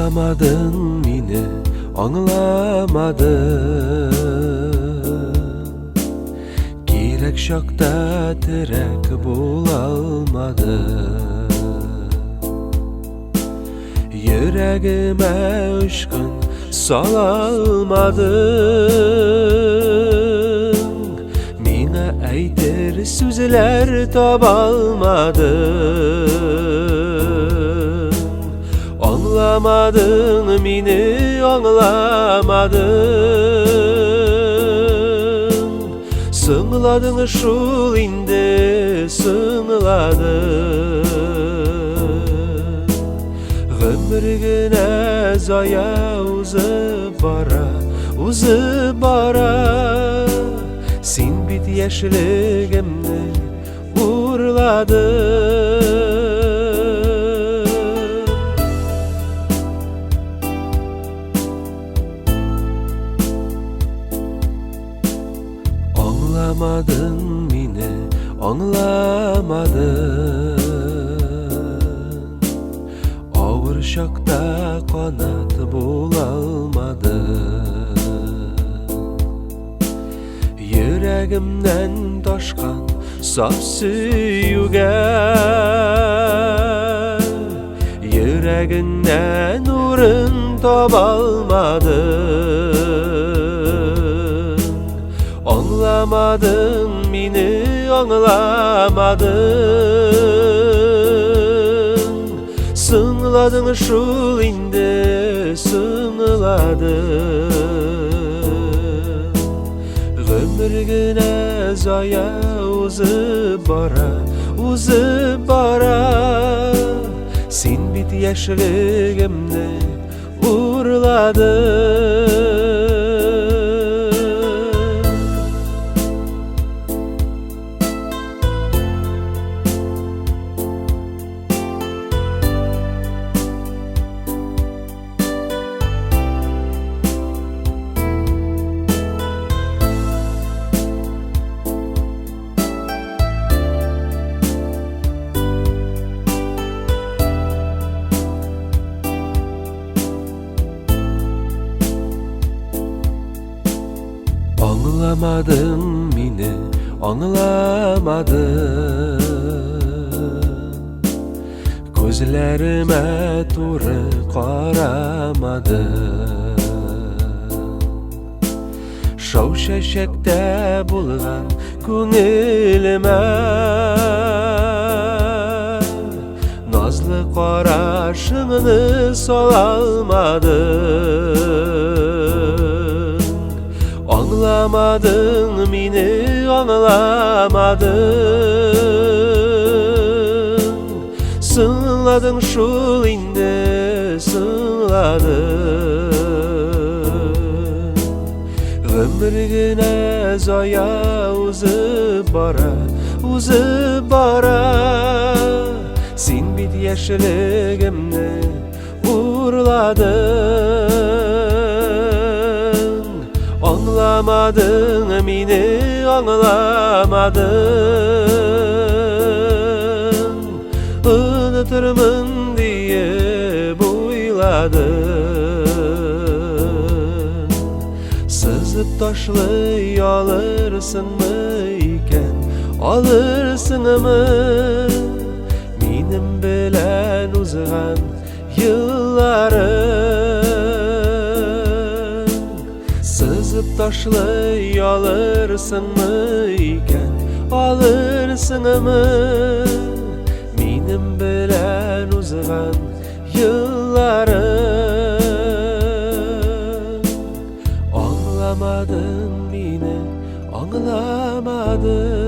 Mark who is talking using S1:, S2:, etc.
S1: Аңламадың мине, аңламадың. Кирәк чакта терәк булалмадың. Йөрәгемә очкын сала алмадың. Миңа әйтер сүзләр таба алмадың. Аңламадың мине, аңламадың. Сыңладың шул инде, сыңладың. Гомер генә зая узып бара, узып бара. Син бит яшьлегемне урладың. Аңламадың мине, аңламадың. Авыр чакта канат булалмадың. Йөрәгемнән ташкан саф сөюгә йөрәгеңнән урын таба алмадың. Аңламадың мине, аңламадың. Сыңладың шул инде, сыңладың. Гомер генә зая узып бара, узып бара. Син бит яшьлегемне урладың. Аңламадың мине, аңламадың. Күзләремә туры карамадың. Шау чәчәктә булган күңелемә назлы карашыңны сала алмадың. Аңламадың мине, аңламадың. Сыңладың шул инде, сыңладың. Гомер генә зая узып бара, узып бара. Син бит яшьлегемне урладың. Аңламадың мине, аңламадың. Онытырмын диеп уйладың. Сызып ташлый алырсыңмы икән, алырсыңмы? Минем белән узган елларың. Сызып ташлый алырсыңмы икән, алырсыңмы? Минем белән узган елларың. Аңламадың мине, аңламадың.